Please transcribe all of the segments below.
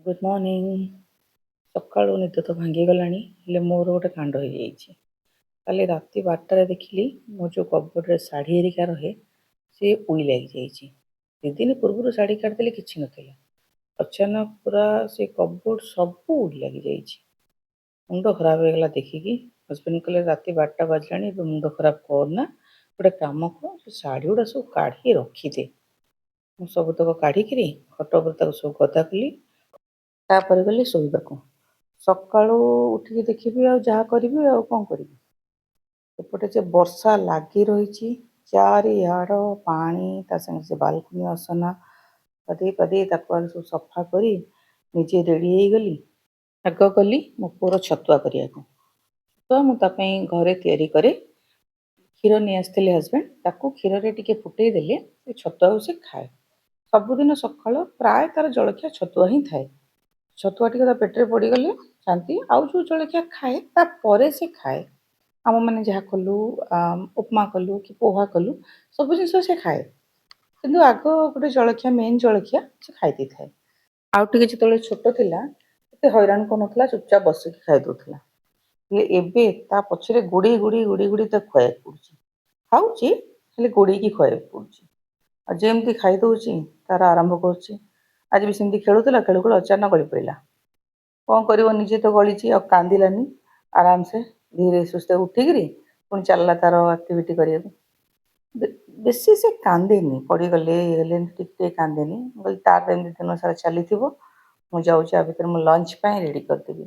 Good morning. ସକାଳୁ ନିଦ ତ ଭାଙ୍ଗିଗଲାଣି, ହେଲେ ମୋର ଗୋଟେ କାଣ୍ଡ ହେଇଯାଇଛି। କାଲି ରାତି 12ଟାରେ ଦେଖିଲି ମୋ ଯେଉଁ କବୋର୍ଡ଼ରେ ଶାଢ଼ୀ ହେରିକା ରହେ, ସେ ଉଇ ଲାଗିଯାଇଛି। 2 ଦିନ ପୂର୍ବରୁ ଶାଢ଼ୀ କାଢ଼ିଦେଲି, କିଛି ନଥିଲା। ଅଚାନକ ପୁରା ସେ କବୋର୍ଡ଼ ସବୁ ଉଇ ଲାଗିଯାଇଛି। ମୁଣ୍ଡ ଖରାପ ହେଇଗଲା ଦେଖିକି। ହଜବେଣ୍ଡ କହିଲେ, ରାତି 12ଟା ବାଜିଲାଣି, ଏବେ ମୁଣ୍ଡ ଖରାପ କରନା, ଗୋଟେ କାମ କର, ସେ ଶାଢ଼ୀ ଗୁଡ଼ା ସବୁ କାଢ଼ିକି ରଖିଦେ। ମୁଁ ସବୁତକ କାଢ଼ିକିରି ଖଟ ଉପରେ ତାକୁ ସବୁ ଗଦା କଲି। ତାପରେ ଗଲି ଶୋଇବାକୁ। ସକାଳୁ ଉଠିକି ଦେଖିବି ଆଉ ଯାହା କରିବି, ଆଉ କ'ଣ କରିବି? ଏପଟେ ଯେ ବର୍ଷା ଲାଗି ରହିଛି, ଚାରିଆଡ଼ ପାଣି, ତା ସାଙ୍ଗେ ସେ ବାଲକୁନି ଅସନା ପାଦେଇ ପାଦେଇ ତାକୁ ଆଗ ସବୁ ସଫା କରି ନିଜେ ରେଡ଼ି ହେଇଗଲି। ଆଗ ଗଲି ମୋ ପୁଅର ଛତୁଆ କରିବାକୁ। ଛତୁଆ ମୁଁ ତା ପାଇଁ ଘରେ ତିଆରି କରେ। କ୍ଷୀର ନେଇ ଆସିଥିଲେ ହଜବେଣ୍ଡ, ତାକୁ କ୍ଷୀରରେ ଟିକେ ଫୁଟେଇ ଦେଲେ ସେ ଛତୁଆକୁ ସେ ଖାଏ। ସବୁଦିନ ସକାଳ ପ୍ରାୟ ତାର ଜଳଖିଆ ଛତୁଆ ହିଁ ଥାଏ। ଛତୁଆ ଟିକେ ତା ପେଟରେ ପଡ଼ିଗଲେ ଶାନ୍ତି। ଆଉ ଯେଉଁ ଜଳଖିଆ ଖାଏ, ତାପରେ ସେ ଖାଏ। ଆମମାନେ ଯାହା କଲୁ, ଉପମା କଲୁ କି ପୋହା କଲୁ, ସବୁ ଜିନିଷ ସେ ଖାଏ। କିନ୍ତୁ ଆଗ ଗୋଟେ ଜଳଖିଆ, ମେନ୍ ଜଳଖିଆ ସେ ଖାଇ ଦେଇଥାଏ। ଆଉ ଟିକେ ଯେତେବେଳେ ଛୋଟ ଥିଲା, ଏତେ ହଇରାଣ କରୁନଥିଲା, ଚୁପଚାପ ବସିକି ଖାଇ ଦେଉଥିଲା। ହେଲେ ଏବେ ତା ପଛରେ ଗୋଡ଼େଇ ଗୋଡ଼େଇ ଗୋଡ଼େଇ ଗୋଡ଼େଇ ତାକୁ ଖୁଆଇବାକୁ ପଡ଼ୁଛି। ଖାଉଛି, ହେଲେ ଗୋଡ଼େଇକି ଖୁଆଇବାକୁ ପଡ଼ୁଛି। ଆଉ ଯେମିତି ଖାଇଦେଉଛି, ତାର ଆରମ୍ଭ କରୁଛି। ଆଜି ବି ସେମିତି ଖେଳୁଥିଲା, ଖେଳୁ ଖେଳୁ ଅଚାନକ ଗଳି ପଡ଼ିଲା। କ'ଣ କରିବ? ନିଜେ ତ ଗଳିଛି, ଆଉ କାନ୍ଦିଲାନି। ଆରାମସେ ଧୀରେ ସୁସ୍ଥେ ଉଠିକିରି ପୁଣି ଚାଲିଲା ତାର ଆକ୍ଟିଭିଟି କରିବାକୁ। ବେଶୀ ସେ କାନ୍ଦେନି। ପଡ଼ିଗଲେ, ଇଏ ହେଲେ, ଏମିତି ଟିକେ ଟିକେ କାନ୍ଦେନି। ମୁଁ କହିଲି, ତାର ତ ଏମିତି ଦିନ ସାରା ଚାଲିଥିବ, ମୁଁ ଯାଉଛି, ଆ ଭିତରେ ମୁଁ ଲଞ୍ଚ ପାଇଁ ରେଡ଼ି କରିଦେବି।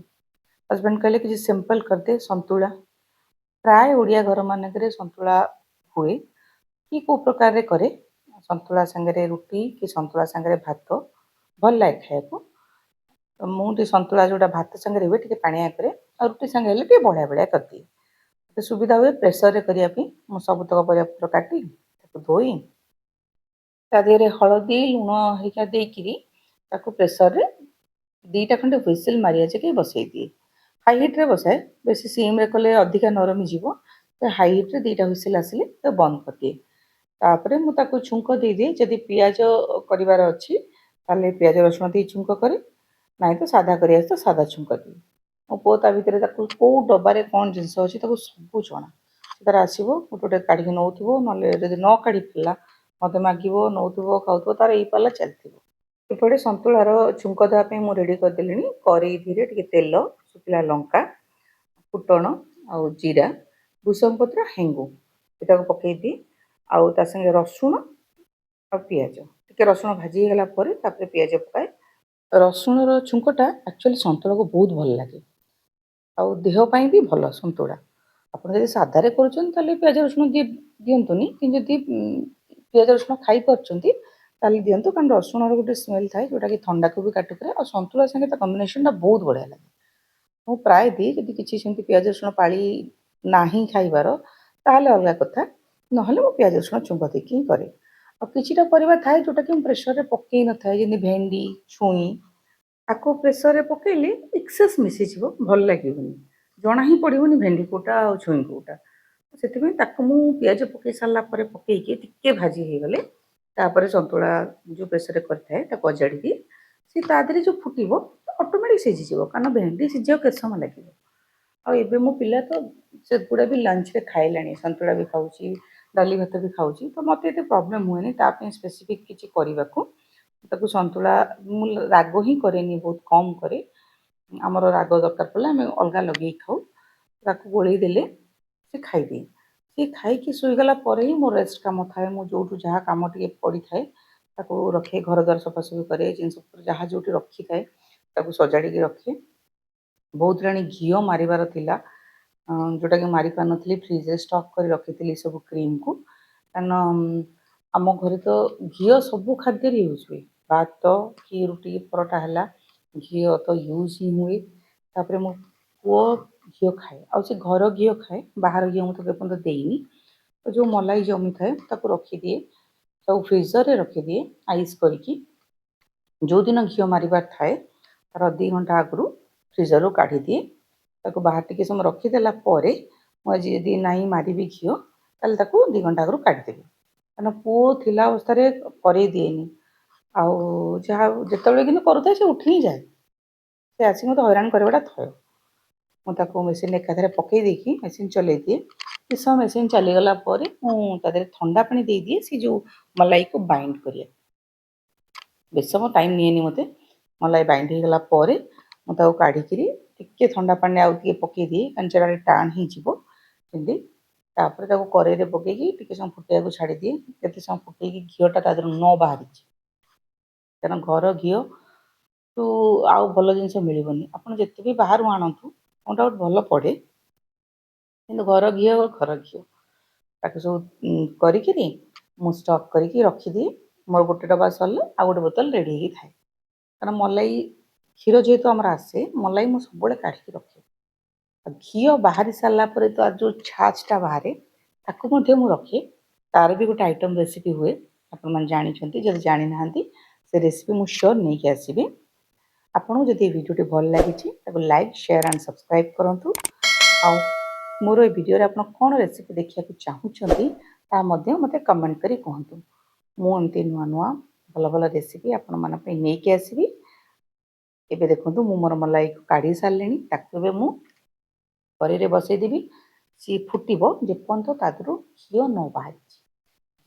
ହଜବେଣ୍ଡ କହିଲେ, କିଛି ସିମ୍ପଲ୍ କରିଦେ, ସନ୍ତୁଳା। ପ୍ରାୟ ଓଡ଼ିଆ ଘରମାନଙ୍କରେ ସନ୍ତୁଳା ହୁଏ କି କେଉଁ ପ୍ରକାରରେ କରେ। ସନ୍ତୁଳା ସାଙ୍ଗରେ ରୁଟି କି ସନ୍ତୁଳା ସାଙ୍ଗରେ ଭାତ ଭଲ ଲାଗେ ଖାଇବାକୁ। ତ ମୁଁ ଟିକେ ସନ୍ତୁଳା ଯେଉଁଟା ଭାତ ସାଙ୍ଗରେ ହୁଏ, ଟିକେ ପାଣିଆ କରେ ଆଉ ରୁଟି ସାଙ୍ଗରେ ହେଲେ ଟିକେ ବଢ଼ିଆ ବଢ଼ିଆ କରିଦିଏ। ମୋତେ ସୁବିଧା ହୁଏ ପ୍ରେସରରେ କରିବା ପାଇଁ। ମୁଁ ସବୁତକ ପରିବାପତ୍ର କାଟି, ତାକୁ ଧୋଇ, ତା ଦେହରେ ହଳଦୀ, ଲୁଣ ହେରିକା ଦେଇକିରି ତାକୁ ପ୍ରେସରରେ 2ଟା ଖଣ୍ଡେ ହୁଇସିଲ୍ ମାରିବା ଯାକେ ବସେଇ ଦିଏ। ହାଇ ହିଟ୍ରେ ବସାଏ। ବେଶୀ ସିମ୍ରେ କଲେ ଅଧିକା ନରମ ହେଇଯିବ। ତ ହାଇ ହିଟ୍ରେ 2ଟା ହୁଇସିଲ୍ ଆସିଲେ ତାକୁ ବନ୍ଦ କରିଦିଏ। ତାପରେ ମୁଁ ତାକୁ ଛୁଙ୍କ ଦେଇଦିଏ। ଯଦି ପିଆଜ କରିବାର ଅଛି, ତାହେଲେ ପିଆଜ ରସୁଣ ଦେଇ ଛୁଙ୍କ କରେ, ନାଇଁ ତ ସାଧା କରିବା ତ ସାଧା ଛୁଙ୍କ ଦିଏ। ମୋ ପୁଅ ତା ଭିତରେ ତାକୁ କେଉଁ ଡବାରେ କ'ଣ ଜିନିଷ ଅଛି, ତାକୁ ସବୁ ଜଣା। ସେ ତାର ଆସିବ, ଗୋଟେ ଗୋଟେ କାଢ଼ିକି ନେଉଥିବ, ନହେଲେ ଯଦି ନ କାଢ଼ି ପାରିଲା, ମୋତେ ମାଗିବ, ନେଉଥିବ, ଖାଉଥିବ। ତାର ଏଇ ପାଲା ଚାଲିଥିବ। ଏପଟେ ସନ୍ତୁଳାର ଛୁଙ୍କ ଦେବା ପାଇଁ ମୁଁ ରେଡ଼ି କରିଦେଲିଣି। କରେଇ ଧୀରେ ଟିକେ ତେଲ, ଶୁଖିଲା ଲଙ୍କା, ଫୁଟଣ ଆଉ ଜିରା, ଭୃଷଙ୍ଗ ପତ୍ର, ହେଙ୍ଗୁ ଏଟାକୁ ପକାଇଦିଏ ଆଉ ତା ସାଙ୍ଗେ ରସୁଣ ଆଉ ପିଆଜ। ଟିକେ ରସୁଣ ଭାଜି ହେଇଗଲା ପରେ ତାପରେ ପିଆଜ ପକାଏ। ରସୁଣର ଛୁଙ୍କଟା ଆକ୍ଚୁଆଲି ସନ୍ତୁଳାକୁ ବହୁତ ଭଲ ଲାଗେ ଆଉ ଦେହ ପାଇଁ ବି ଭଲ ସନ୍ତୁଳା। ଆପଣ ଯଦି ସାଧାରେ କରୁଛନ୍ତି, ତାହେଲେ ପିଆଜ ରସୁଣ ଦିଅନ୍ତୁନି। କିନ୍ତୁ ଯଦି ପିଆଜ ରସୁଣ ଖାଇପାରୁଛନ୍ତି, ତାହେଲେ ଦିଅନ୍ତୁ। କାରଣ ରସୁଣର ଗୋଟେ ସ୍ମେଲ୍ ଥାଏ, ଯେଉଁଟାକି ଥଣ୍ଡାକୁ ବି କାଟୁ କରେ ଆଉ ସନ୍ତୁଳା ସାଙ୍ଗେ ତା କମ୍ବିନେସନଟା ବହୁତ ବଢ଼ିଆ ଲାଗେ। ମୁଁ ପ୍ରାୟ ଦିଏ। ଯଦି କିଛି ସେମିତି ପିଆଜ ରସୁଣ ପାଳି ନାହିଁ ଖାଇବାର, ତାହେଲେ ଅଲଗା କଥା। ନହେଲେ ମୁଁ ପିଆଜ ରସୁଣ ଛୁଙ୍କ ଦେଇକି ହିଁ କରେ। ଆଉ କିଛିଟା ପରିବା ଥାଏ, ଯେଉଁଟାକି ମୁଁ ପ୍ରେସରରେ ପକେଇ ନଥାଏ, ଯେମିତି ଭେଣ୍ଡି, ଛୁଇଁ। ତାକୁ ପ୍ରେସରରେ ପକେଇଲେ ଏକ୍ସେସ୍ ମିଶିଯିବ, ଭଲ ଲାଗିବନି। ଜଣା ହିଁ ପଡ଼ିବନି ଭେଣ୍ଡି କେଉଁଟା ଆଉ ଛୁଇଁ କେଉଁଟା। ସେଥିପାଇଁ ତାକୁ ମୁଁ ପିଆଜ ପକେଇ ସାରିଲା ପରେ ପକେଇକି ଟିକେ ଭାଜି ହେଇଗଲେ, ତାପରେ ସନ୍ତୁଳା ଯେଉଁ ପ୍ରେସରରେ କରିଥାଏ, ତାକୁ ଅଜାଡ଼ି ଦିଏ। ସେ ତା ଦେହରେ ଯେଉଁ ଫୁଟିବ, ଅଟୋମେଟିକ୍ ସିଝିଯିବ। କାରଣ ଭେଣ୍ଡି ସିଝିବାକୁ କେତେ ସମୟ ଲାଗିବ? ଆଉ ଏବେ ମୋ ପିଲା ତ ସେଗୁଡ଼ା ବି ଲଞ୍ଚରେ ଖାଇଲାଣି। ସନ୍ତୁଳା ବି ଖାଉଛି, ଡାଲି ଭାତ ବି ଖାଉଛି। ତ ମୋତେ ଏତେ ପ୍ରୋବ୍ଲେମ୍ ହୁଏନି ତା ପାଇଁ ସ୍ପେସିଫିକ୍ କିଛି କରିବାକୁ। ତାକୁ ସନ୍ତୁଳା ମୁଁ ରାଗ ହିଁ କରେନି, ବହୁତ କମ୍ କରେ। ଆମର ରାଗ ଦରକାର ପଡ଼ିଲେ ଆମେ ଅଲଗା ଲଗେଇକି ଖାଉ। ତାକୁ ଗୋଳେଇ ଦେଲେ ସେ ଖାଇଦିଏ। ସେ ଖାଇକି ଶୋଇଗଲା ପରେ ହିଁ ମୋର ରେଷ୍ଟ କାମ ଥାଏ। ମୁଁ ଯେଉଁଠୁ ଯାହା କାମ ଟିକେ ପଡ଼ିଥାଏ, ତାକୁ ରଖେ। ଘର ଦ୍ୱାର ସଫାସଫି କରେ, ଜିନିଷପତ୍ର ଯାହା ଯେଉଁଠି ରଖିଥାଏ, ତାକୁ ସଜାଡ଼ିକି ରଖେ। ବହୁତ ରାଣି ଘିଅ ମାରିବାର ଥିଲା, ଯେଉଁଟାକି ମାରି ପାରିନଥିଲି। ଫ୍ରିଜରେ ଷ୍ଟକ୍ କରି ରଖିଥିଲି ସବୁ କ୍ରିମ୍କୁ। କାରଣ ଆମ ଘରେ ତ ଘିଅ ସବୁ ଖାଦ୍ୟରେ ୟୁଜ୍ ହୁଏ। ଭାତ କି ରୁଟି ପରଟା ହେଲା, ଘିଅ ତ ୟୁଜ୍ ହିଁ ହୁଏ। ତାପରେ ମୋ ପୁଅ ଘିଅ ଖାଏ ଆଉ ସେ ଘର ଘିଅ ଖାଏ। ବାହାର ଘିଅ ମୁଁ ତାକୁ ଏପର୍ଯ୍ୟନ୍ତ ଦେଇନି। ତ ଯେଉଁ ମଲାଇ ଜମିଥାଏ, ତାକୁ ରଖିଦିଏ, ସବୁ ଫ୍ରିଜରରେ ରଖିଦିଏ ଆଇସ୍ କରିକି। ଯେଉଁଦିନ ଘିଅ ମାରିବାର ଥାଏ, ତାର 2 ଘଣ୍ଟା ଆଗରୁ ଫ୍ରିଜରରୁ କାଢ଼ିଦିଏ। ତାକୁ ବାହାର ଟିକେ ସମୟ ରଖିଦେଲା ପରେ, ମୁଁ ଆଜି ଯଦି ନାହିଁ ମାରିବି ଘିଅ, ତାହେଲେ ତାକୁ 2 ଘଣ୍ଟା ଆଗରୁ କାଢ଼ିଦେବି। କାରଣ ପୁଅ ଥିଲା ଅବସ୍ଥାରେ କରେଇ ଦିଏନି। ଆଉ ଯାହା ଯେତେବେଳେ କିନ୍ତୁ କରୁଥାଏ, ସେ ଉଠି ହିଁ ଯାଏ। ସେ ଆସିକି ମୋତେ ହଇରାଣ କରିବାଟା ଥୟ। ମୁଁ ତାକୁ ମେସିନ୍ ଏକାଥରେ ପକାଇ ଦେଇକି ମେସିନ୍ ଚଲେଇ ଦିଏ। କିଛି ସମୟ ମେସିନ୍ ଚାଲିଗଲା ପରେ ମୁଁ ତା ଦେହରେ ଥଣ୍ଡା ପାଣି ଦେଇଦିଏ, ସେ ଯେଉଁ ମଲାଇକୁ ବାଇଣ୍ଡ କରିବା। ବେଶୀ ସମୟ ଟାଇମ୍ ନିଏନି ମୋତେ। ମଲାଇ ବାଇଣ୍ଡ ହେଇଗଲା ପରେ ମୁଁ ତାକୁ କାଢ଼ିକିରି ଟିକେ ଥଣ୍ଡା ପାଣିରେ ଆଉ ଟିକେ ପକାଇ ଦିଏ, କାରଣ ସେଟା ଟିକେ ଟାଣ ହେଇଯିବ ସେମିତି। ତାପରେ ତାକୁ କରେଇରେ ପକେଇକି ଟିକେ ସମୟ ଫୁଟେଇବାକୁ ଛାଡ଼ିଦିଏ, ଯେତେ ସମୟ ଫୁଟେଇକି ଘିଅଟା ତା ଦେହରୁ ନ ବାହାରିଛି। କାରଣ ଘର ଘିଅ ତୁ ଆଉ ଭଲ ଜିନିଷ ମିଳିବନି। ଆପଣ ଯେତେ ବି ବାହାରୁ ଆଣନ୍ତୁ, ନୋ ଡାଉଟ୍ ଭଲ ପଡ଼େ, କିନ୍ତୁ ଘର ଘିଅ ଘର ଘିଅ। ତାକୁ ସବୁ କରିକିରି ମୁଁ ଷ୍ଟକ୍ କରିକି ରଖିଦିଏ। ମୋର ଗୋଟେ ଡବା ସରିଲେ ଆଉ ଗୋଟେ ବୋତଲ ରେଡ଼ି ହେଇକି ଥାଏ। କାରଣ ମଲାଇ କ୍ଷୀର ଯେହେତୁ ଆମର ଆସେ, ମଲାଇ ମୁଁ ସବୁବେଳେ କାଢ଼ିକି ରଖେ। ଆଉ ଘିଅ ବାହାରି ସାରିଲା ପରେ ତାର ଯେଉଁ ଛାଛଟା ବାହାରେ, ତାକୁ ମଧ୍ୟ ମୁଁ ରଖେ। ତାର ବି ଗୋଟେ ଆଇଟମ୍ ରେସିପି ହୁଏ, ଆପଣମାନେ ଜାଣିଛନ୍ତି। ଯଦି ଜାଣିନାହାନ୍ତି, ସେ ରେସିପି ମୁଁ ସିଓର ନେଇକି ଆସିବି। ଆପଣଙ୍କୁ ଯଦି ଏ ଭିଡ଼ିଓଟି ଭଲ ଲାଗିଛି, ତାକୁ ଲାଇକ୍, ସେୟାର ଆଣ୍ଡ ସବସ୍କ୍ରାଇବ୍ କରନ୍ତୁ। ଆଉ ମୋର ଏ ଭିଡ଼ିଓରେ ଆପଣ କ'ଣ ରେସିପି ଦେଖିବାକୁ ଚାହୁଁଛନ୍ତି, ତାହା ମଧ୍ୟ ମୋତେ କମେଣ୍ଟ କରି କୁହନ୍ତୁ। ମୁଁ ଏମିତି ନୂଆ ନୂଆ ଭଲ ଭଲ ରେସିପି ଆପଣମାନଙ୍କ ପାଇଁ ନେଇକି ଆସିବି। ଏବେ ଦେଖନ୍ତୁ, ମୁଁ ମୋର ମଲାଇକୁ କାଢ଼ି ସାରିଲିଣି। ତାକୁ ଏବେ ମୁଁ କରେଇରେ ବସେଇଦେବି। ସିଏ ଫୁଟିବ ଯେପର୍ଯ୍ୟନ୍ତ ତା ଦେହରୁ ଘିଅ ନ ବାହାରିଛି।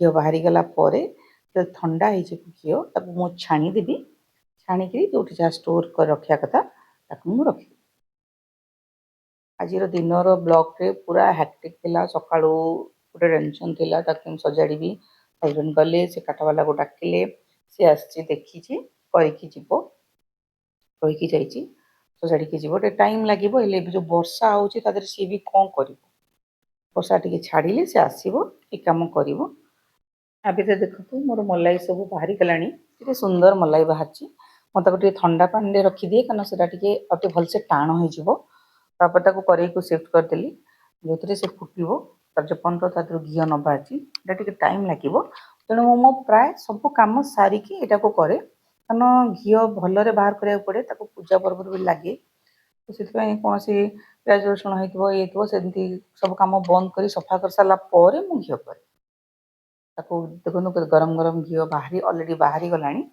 ଘିଅ ବାହାରିଗଲା ପରେ ଯେତେବେଳେ ଥଣ୍ଡା ହେଇଯିବ ଘିଅ, ତାକୁ ମୁଁ ଛାଣିଦେବି। ଛାଣିକିରି ଯେଉଁଠି ଯାହା ଷ୍ଟୋର୍ କରି ରଖିବା କଥା, ତାକୁ ମୁଁ ରଖିଦେବି। ଆଜିର ଦିନର ବ୍ଲଗ୍ରେ ପୁରା ହ୍ୟାକ୍ଟିକ୍ ଥିଲା। ସକାଳୁ ଗୋଟେ ଟେନସନ୍ ଥିଲା, ତାକୁ କେମିତି ସଜାଡ଼ିବି। ହଜବେଣ୍ଡ ଗଲେ, ସେ କାଠବାଲାକୁ ଡାକିଲେ, ସେ ଆସିଛି, ଦେଖିଛି, କରିକି ଯିବ କହିକି ଯାଇଛି। ସଜାଡ଼ିକି ଯିବ, ଟିକେ ଟାଇମ୍ ଲାଗିବ। ହେଲେ ଏବେ ଯେଉଁ ବର୍ଷା ହେଉଛି, ତା ଦେହରେ ସିଏ ବି କ'ଣ କରିବ? ବର୍ଷା ଟିକେ ଛାଡ଼ିଲେ ସେ ଆସିବ, ଏ କାମ କରିବ। ଏବେ ତ ଦେଖନ୍ତୁ, ମୋର ମଲାଇ ସବୁ ବାହାରିଗଲାଣି। ଟିକେ ସୁନ୍ଦର ମଲାଇ ବାହାରିଛି। ମୁଁ ତାକୁ ଟିକେ ଥଣ୍ଡା ପାଣିରେ ରଖିଦିଏ, କାରଣ ସେଟା ଟିକେ ଆଉ ଟିକେ ଭଲସେ ଟାଣ ହେଇଯିବ। ତାପରେ ତାକୁ କରେଇକୁ ସିଫ୍ଟ କରିଦେଲି, ଯେଉଁଥିରେ ସେ ଫୁଟିବ। ତାର ଯେପର୍ଯ୍ୟନ୍ତ ତା ଦେହରୁ ଘିଅ ନ ବାହାରିଛି, ଏଇଟା ଟିକେ ଟାଇମ୍ ଲାଗିବ। ତେଣୁ ମୁଁ ମୋ ପ୍ରାୟ ସବୁ କାମ ସାରିକି ଏଇଟାକୁ କରେ, କାରଣ ଘିଅ ଭଲରେ ବାହାର କରିବାକୁ ପଡ଼େ। ତାକୁ ପୂଜା ପର୍ବରେ ବି ଲାଗେ। ତ ସେଥିପାଇଁ କୌଣସି ପିଆଜ ରସୁଣ ହେଇଥିବ, ଇଏ ହେଇଥିବ, ସେମିତି ସବୁ କାମ ବନ୍ଦ କରି ସଫା କରିସାରିଲା ପରେ ମୁଁ ଘିଅ କରେ। ତାକୁ ଦେଖନ୍ତୁ, ଗରମ ଗରମ ଘିଅ ବାହାରି ଅଲରେଡ଼ି ବାହାରି ଗଲାଣି।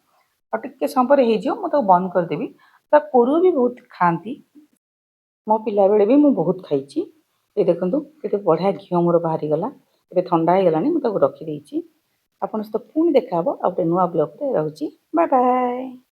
ଆଉ ଟିକେ ସମୟ ପରେ ହେଇଯିବ, ମୁଁ ତାକୁ ବନ୍ଦ କରିଦେବି। ତା କୋରୁଅ ବି ବହୁତ ଖାଆନ୍ତି। ମୋ ପିଲାବେଳେ ବି ମୁଁ ବହୁତ ଖାଇଛି। ଏ ଦେଖନ୍ତୁ, କେତେ ବଢ଼ିଆ ଘିଅ ମୋର ବାହାରିଗଲା। ଏବେ ଥଣ୍ଡା ହେଇଗଲାଣି, ମୁଁ ତାକୁ ରଖିଦେଇଛି। ଆପଣଙ୍କ ସହିତ ପୁଣି ଦେଖା ହେବ ଆଉ ଗୋଟେ ନୂଆ ବ୍ଲଗ୍ରେ। ରହୁଛି, ବାଏ ବାଏ।